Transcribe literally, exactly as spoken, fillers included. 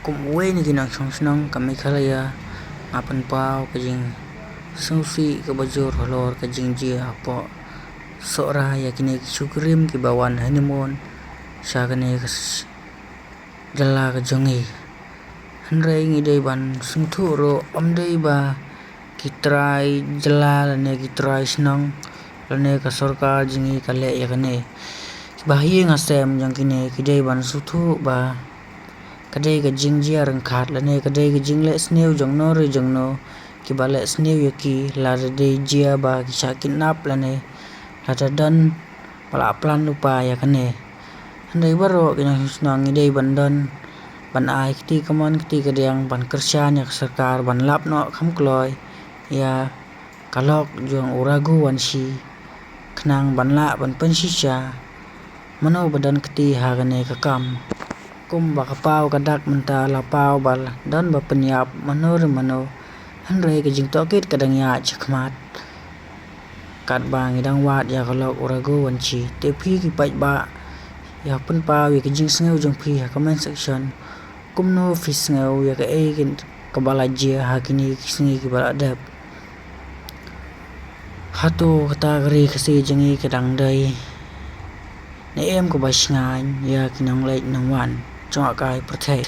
Kum uwei na ki nongshong shnong ka Meghalaya, nga pynpaw ka jingsngewsih kaba jur halor ka jingjia hapoh Sohra ïa kine ki shukrim kiba wan honeymoon sha kane ka jylla ka jong ngi. Hynrei ngi dei ban sngewthuh ruh, ym dei ba ki trai jylla lane ki trai shnong lane ka sorkar jong ngi ka leh ïa kane. Kiba ha ïing ha sem jong kine ki dei ban sngewthuh ba ka dei ka jingjia ryngkat lane ka dei ka jingleh sniew jong no re jong no, kiba leh sniew ïa ki lada dei jia ba ki shah kidnap lane lada don ba la plan lypa ïa kane. Hynrei baroh ki nongshong shnong ngi dei ban don ban ai kti kamon kti kadiang ban kyrshan ïa ka sorkar ban lap noh kham kloi ïa ka lok jong u Raghuvanshi, khnang ban lah ban pynshisha mano ba don kti ha kane ka kam. Kumba ka paw ka dak mynta la paw ba don ba pynïap mano re mano, hynrei ka jingtohkit ka dang ïaid shakhmat. Katba ngi dang wad ïa ka lok u Raghuvanshi, te phi ki paidbah ïa pynpaw ïa ka jingsngew jong phi ha comment section. Kumno phi sngew ïa kaei kaba la jia ha kine ki sngi kiba la dep? Hato kata ka ri Khasi jong ngi ka dang dei ne em kaba shngaiñ ïa ki nongleit nongwan jong ka pyrthei?